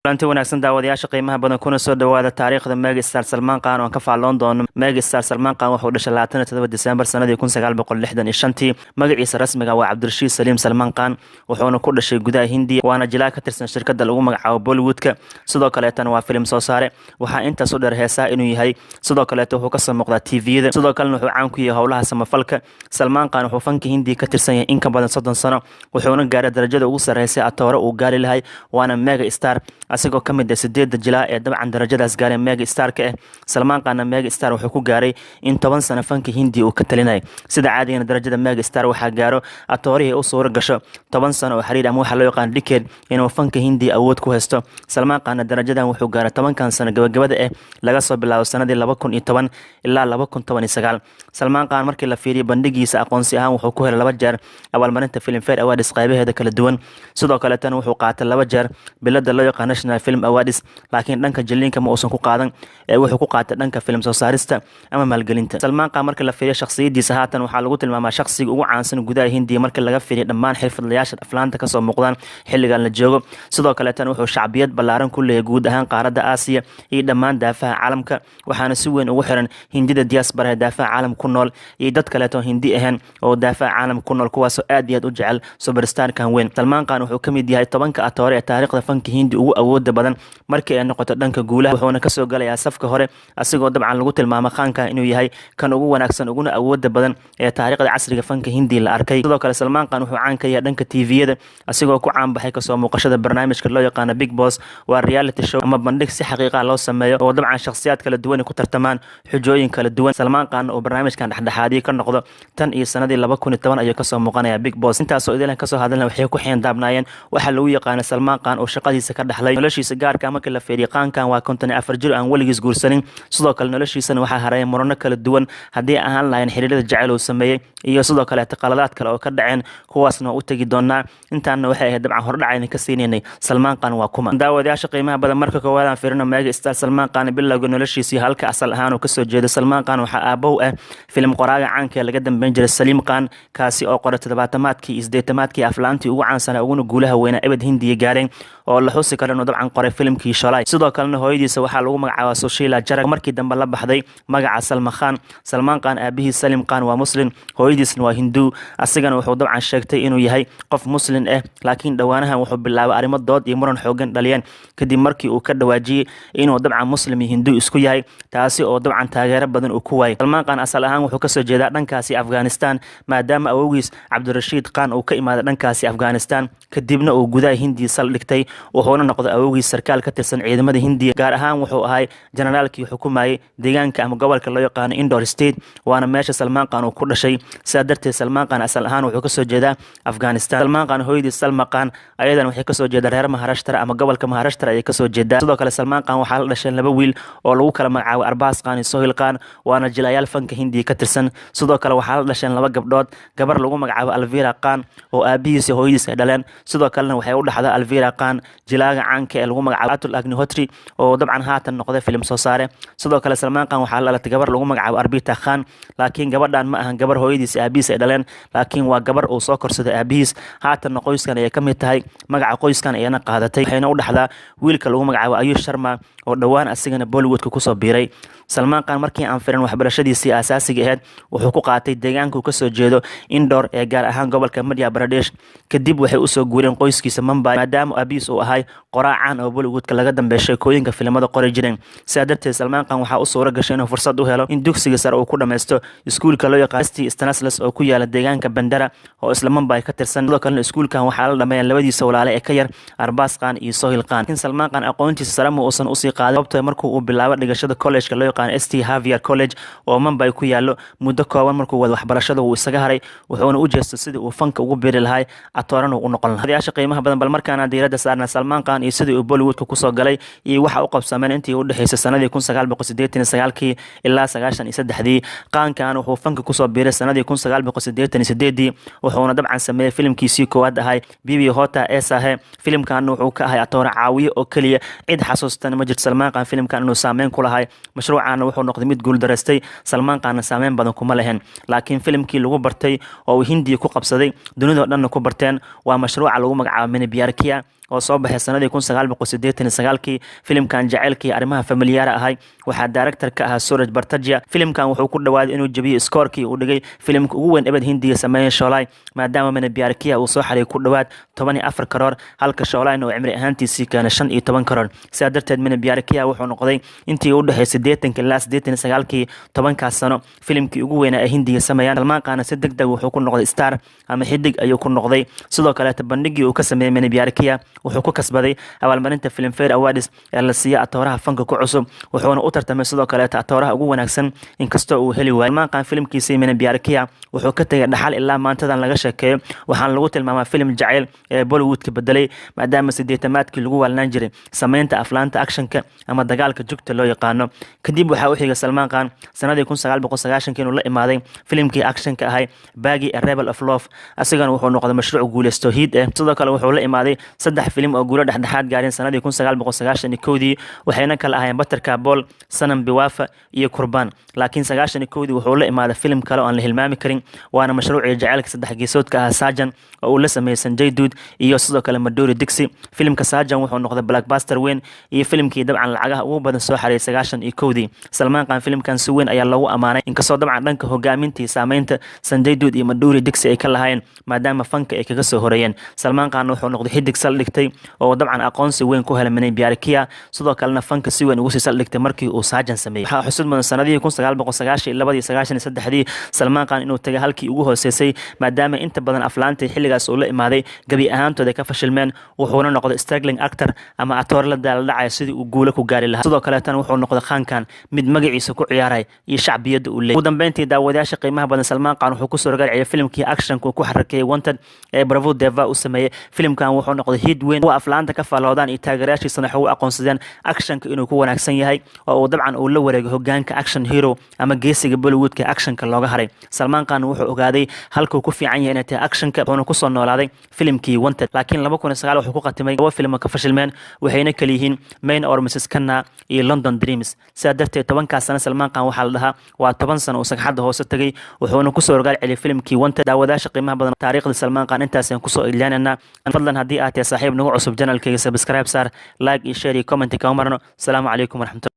Kulanti wanaagsan, daawadayaasha qiimaha badan, kuna soo dhawaada taariikhda megastar Salmaan Khan oon ka faalloon doono. Megastar Salmaan Khan wuxuu dhashay 27 Disembar sanadii 1965. Magaciisa rasmiga waa Cabdirashiid Saliim Salmaan Khan, wuxuuna ku dhashay gudaha Hindiya, waana jilaa ka tirsan shirkadda lagu magacaabo Bollywoodka. Sidoo kaleetana waa filim soo saare. Waxaa intaas u dheer heesaa inuu yahay. Sidoo kaleeto wuxuu kasoo muuqdaa TV-yada. Sidoo kalena wuxuu caan ku yahay howlaha samafalka. Salmaan Khan wuxuu fanka Hindiya ka tirsan yahay in ka badan 30 sano, wuxuuna gaaray darajada ugu sarreysay atoore uu gaari lahay, waana mega star, asigoo ka mid ah sideedda jilaa ee dabcan darajadaas gaaray mega starka ah. Salmaan Khanna mega star wuxuu ku gaaray in 10 sano fanka Hindiya uu ka talinayay. Sida caadigana darajada mega star waxaa gaaro atoorihii u suura gasho 10 sano oo xiriir, ama waxaa loo yaqaan decade, inuu fanka Hindiya awood ku haysto. Salmaan Khanna darajadan wuxuu gaaray 10-kan sano gabagabada ah, laga soo bilaabo sanadii 2010 ilaa 2019. Salmaan Khan markii la fiiriyo bandhigiisa aqoonsi ahaan, wuxuu ku helay laba jeer abaalmarinta Filmfare Awards qaybaheeda kala duwan. Sidoo kaleetana wuxuu qaatay laba jeer bilada loo yaqaan National Film Awards, laakiin dhanka jiliinka ma uusan ku qaadan ee wuxuu ku qaatay dhanka film soo saarista ama maalgelinta. Salmaan Khan marka la fiiriyo shakhsiyadiisa haatan, waxaa lagu tilmaamaa shakhsiga ugu caansan gudaha Hindiya marka laga fiiriyo dhammaan xirfadlayaasha aflaanta kasoo muuqdaan xilligan la joogo. Sidoo kaleetana wuxuu shacbiyad ballaaran ku leeyahay guud ahaan qaaradda Aasiya iyo dhammaan daafaha caalamka, waxaana si weyn ugu xiran Hindida diaspora ee daafaha caalamka ku nool iyo dad kaleeto Hindi ahayn oo daafaha caalamka ku nool, kuwaasoo aad iyo aad u jecel superstarkan weyn. Salmaan Khan wuxuu ka mid yahay 10-ka atoore ee taariikhda fanka Hindi ugu awooda badan markii ay noqoto dhanka guulaha, wuxuuna kasoo galayaa safka hore, asigoo dabcan lagu tilmaamo khaankan inuu yahay kan ugu wanaagsan uguna awooda badan ee taariikhda casriga fanka Hindi la arkay. Sidoo kale Salmaan Khan wuxuu caan ka yahay dhanka TV-yada, asigoo ku caan baxay kasoo muuqashada barnaamijka loo yaqaano Big Boss. Waa reality show ama bandhig si xaqiiqa loo sameeyo oo dabcan shakhsiyaad kala duwan ku tartamaan xujooyin kala duwan. Salmaan Khan oo barnaamijkan dhexdhexaadiye ka noqdo tan iyo sanadii 2010 ayuu kasoo muuqanaya Big Boss. Intaasoo idilan kasoo hadalna waxay ku xeendaabnaayeen waxaa lagu yaqaana Salmaan Khan oo shaqadiisa ka dhaxlay. Noloshiisa gaarka markii la fiiriyo, qaankan waa 54 jir aan weligiis guursanin. Sidoo kale noloshiisana waxaa haraya murano kala duwan, haddii ahaan lahayn xiriirada jacayl uu sameeyey iyo sidoo kaleeta qaladaad kale oo ka dhaceen, kuwaasna waa u tegi doonaa. Intaana waxay ahayd dabcan hordhacayna ka siinaynay Salmaan Khan waa kuma. Daawadayaasha qiimaha badan, marka koowaad aan fiirino mega star Salmaan Khan bilowga noloshiisii, halka asal ahaan uu kasoo jeedo. Salmaan Khan waxaa aabow ah filim qoraaga caanka ee laga dambeyn jiray Saliim Khan, kaasi oo qoray toddobaatamaadkii iyo siddeetamaadkii aflaantii ugu caansanaa uguna guulaha weynaa ebed Hindiya gaareen, oo la xusi karo inuu dabcan qoray filimkii Sholay. Sidoo kalena hooyadiisa waxaa lagu magacaabaa Sushila Jarag, markii dambe la baxday magaca Salma Khan. Salmaan Khan aabihiis Salim Khan waa Muslim, hooyadiisna waa Hinduu. Asigana wuxuu dabcan sheegtay inuu yahay qof Muslim ah, laakiin dhowaanahan wuxuu bilaabay arrimo dood iyo muran xoogan dhaliyeen, kadib markii uu ka dhawaajiyey inuu dabcan Muslim iyo Hinduu isku yahay, taasi oo dabcan taageero badan uu ku waayay. Salmaan Khan asal ahaan wuxuu kasoo jeedaa dhankaasi Afghanistan, maadaama awowgiis Cabdirashiid Khan uu ka imaaday dhankaasi Afghanistan, kadibna uu gudaha Hindiya sal dhigtay. Wuxuuna noqday awowgiis sarkaal ka tirsan ciidamada Hindiya, gaar ahaan wuxuu ahay generaalkii xukumayay deegaanka ama gobolka loo yaqaano Indore State, waana meesha Salmaan Khan uu ku dhashay. Sidaa darteed Salmaan Khan asal ahaan wuxuu kasoo jeedaa Afghanistan. Salmaan Khan hooyadiis Salma Khan ayadan waxay kasoo jeedaa reer Maharashtra ama gobolka Maharashtra ayay kasoo jeedaa. Sidoo kale Salmaan Khan waxaa la dhashay laba wiil oo lagu kala magacaabo Arbaaz Khan iyo Sohil Khan, waana jilayaal fanka Hindiya ka tirsan. Sidoo kale waxaa la dhasheen laba gabdhood, gabar lagu magacaabo Alvira Khan oo aabihiis iyo hooyadiis ay dhaleen. Sidoo kalena waxay u dhaxdaa Alvira Khan jilaaga caanka ee lagu magacaabo Atul Agnihotri, oo dabcan haatan noqday filim soo saare. Sidoo kale Salmaan Khan waxaa la dhalatay gabar lagu magacaabo Arbita Khan, laakiin gabadhan ma ahan gabar hooyadiis iyo aabihiis ay dhaleen, laakiin waa gabar uu soo korsaday aabihiis. Haatanna qoyskan ayay ka mid tahay, magaca qoyskan ayana qaadatay, waxayna u dhaxdaa wiilka lagu magacaabo Ayush Sharma oo dhowaan asigana Bollywoodka kusoo biiray. Salmaan Khan markii aan firin waxbarashadiisii aasaasiga ahayd, wuxuu ku qaatay deegaanka uu kasoo jeedo Indore ee gaar ahaan gobolka Madhya Pradesh. Kadib waxay usoo guureen qoyskiisa Mumbai, maadaama aabihiis uu ahay qoraa caan oo Bollywoodka laga dambeeya sheekooyinka filimada qori jireen. Sidaa darteed Salmaan Khan waxaa u suura gashay inuu fursad u helo in dugsiga sare uu ku dhammaysto iskuulka loo yaqaan St Stanislaus oo ku yaala deegaanka Bandara oo isla Mumbai ka tirsan. Sidoo kalena iskuulkan waxaa la dhameeyaan labadiisa walaale ee ka yar, Arbaaz Khan iyo Sohil Khan. Laakiin Salmaan Khan aqoontiisa sare ma uusan usii qaadin, sababtoo markuu uu bilaabo dhigashada college-ka loo yaqaan St Xavier College oo Mumbai ku yaalo, muddo kooban markuu wada waxbarashada wuu isaga haray, wuxuuna u jeestay sidii uu fanka ugu biiri lahay, atoorana uu u noqon lahaa. Odayaasha qiimaha badan, bal markaana diiradda saarna Salmaan Khan iyo sidii uu Bollywoodka kusoo galay iyo waxa u qabsameen intii u dhexeysay sanadii 1989-kii ilaa 93-dii. Qaankan wuxuu fanka kusoo biiray sanadii 1988-dii, wuxuuna dabcan sameeyey filimkiisii koowaad ahay Biwi Hota Aisa Hai. Filimkan wuxuu ka ahay atoore caawiye oo keliya. Cid xasuustan ma jirto Salmaan Khan filimkan inuu saameyn ku lahay. Mashruucaana wuxuu noqday mid guuldaraystay, Salmaan Khanna saameyn badan kuma lehen. Laakiin filimkii lagu bartay oo uu Hindiya ku qabsaday, dunidoo dhanna ku barteen, waa mashruuca lagu magacaabo Maine Pyar Kiya. oo soo baxay sanadii 1989-kii. Filimkan jaceylkii arrimaha familiyaara ahay waxaa director ka ahaa Suraj Barjatya. Filimkan wuxuu ku dhawaaday inuu jebiyo scorekii uu dhigay filimka ugu weyn ebed Hindiga sameeyay, Sholay, maadaama Maine Pyar Kiya uu soo xariyay ku dhowaad 14 karoor, halka Sholayna uu cimri ahaantiisii keenay 15 karoor. Sidaa darteed Maine Pyar Kiya wuxuu noqday intii u dhexeysay 80-ka ilaa 89-kii, 10-kaas sano, filimkii ugu weynaa ee Hindiga sameeyaan. Salmaan Khan si deg deg wuxuu ku noqday star ama xidig ayuu ku noqday. Sidoo kaleeta bandhigii uu ka sameeyey Maine Pyar Kiya wuxuu ku kasbaday abaalmarinta Filmfare Awards ee la siiya atooraha fanka ku cusub, wuxuuna u tartamay sidoo kaleeta atooraha ugu wanaagsan, inkastoo uu heli waayay. Salmaan Khan filimkiisii Maine Pyar Kiya wuxuu ka tegay dhaxal ilaa maantadan laga sheekeeyo, waxaana lagu tilmaamaa filim jacayl ee Bollywoodka bedelay, maadaama 80-aadkii lagu waalnaan jiray sameynta aflaanta actionka ama dagaalka jugta loo yaqaano. Kadib waxaa u xigay Salmaan Khan sanadii 1990-kii inuu la imaaday filimkii actionka ahay Baaghi: A Rebel of Love. Asigana wuxuu noqday mashruuc guuleysto hit eh. Sidoo kale wuxuu la imaaday saddex filim oo guulo dhexdhexaad gaareen sanadii 1991-dii, waxayna kala ahaayeen Patthar Ka Pol, Sanam Bewafa iyo Kurbaan. Laakiin 91-dii wuxuu la imaaday filim kale oo aan la hilmaami karin, waana mashruucii jaceylka saddex geesoodka ahaa Saajan oo uu la sameeyey Sanjay Dutt iyo sidoo kale Madhuri Dixit. Filimka Saajan wuxuu noqday blockbuster weyn iyo filimkii dabcan lacagaha ugu badan soo xareeyay 91-dii. Salmaan Khan filimkan si weyn ayaa loogu ammaanay, inkastoo dabcan dhanka hogaamintii saameynta Sanjay Dutt iyo Madhuri Dixit ay ka lahaayeen, maadaama fanka ay kaga soo horeeyeen. Salmaan Khan wuxuu noqday xidig saldhigtay oo dabcan aqoonsi weyn ku helay Maine Pyar Kiya, sidoo kalena fanka si weyn ugu sii saldhigtay markii uu Saajan sameeyey. Waxaa xusud mudan sanadihii 1992-dii, 93-dii Salmaan Khan inuu tagay halkii ugu hooseysay, maadaama inta badan aflaantii xilligaas uu la imaaday gebi ahaantooda ka fashilmeen, wuxuuna noqday struggling actor ama atoor la daaladhacaya sidii uu guulo ku gaari lahaa. Sidoo kaleetana wuxuu noqday khaankan mid magaciisa ku ciyaaray iyo shacbiyadda uu leeyay. Ugu dambeyntii, daawadayaasha qiimaha badan, Salmaan Khan wuxuu kusoo ragaalciyay filimkii actionka uu ku xarakeeyay Wanted ee Prabhu Deva uu sameeyey. Filimkan wuxuu noqday hit weyn, kuwa aflaanta ka faaloodaan iyo taageerayaashiisana waxay u aqoonsadeen actionka inuu ku wanaagsan yahay oo uu dabcan uu la wareegay hogaanka action hero ama geesiga Bollywoodka actionka looga haray. Salmaan Khan wuxuu ogaaday halkuu ku fiican yahay inay tahay actionka, wuxuuna kusoo noolaaday filimkii Wanted. Laakiin 2009 wuxuu ku khatimay laba film ka fashilmeen, waxayna kala yihiin Main Aur Mrs Khanna iyo London Dreams. Sidaa darteed 10-kaas sano Salmaan Khan waxaa la dhahaa waa 10 sano uu sagxadda hoose tagay, wuxuuna kusoo rogaal celiyay filimkii Wanted. Daawadaasha qiimaha badan, taariikhda Salmaan Khan intaasaan kusoo idlaanana. Fadlan haddii aad tahay saaxiib nagu cusub channelkayga, subscribe saar, like iyo share iyo comment kama marno. Asalaamu calaykum waraxmatulla.